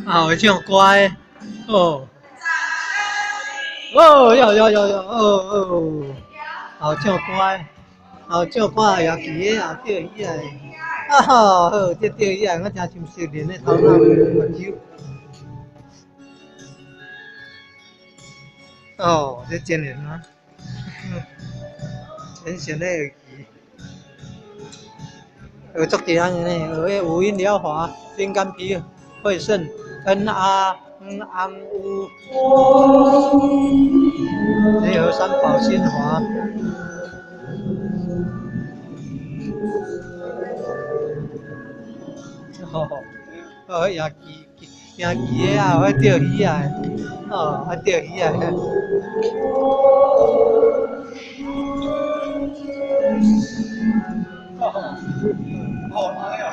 啊，会唱歌的，哦，哦，哟哟哟哟，哦哦，哦，唱歌的，哦，唱歌也记的，也钓鱼的，啊吼，好，这钓鱼的，我真心熟练的头脑目睭。哦，这真练啊，浅显的鱼，学足济项呢，学彼五音疗法、心肝脾肺肾 N A N 安 U，结合三宝心法。哦，哦，也记也记的啊，爱钓鱼啊，哦，爱钓鱼啊。哦，哦，哎呀。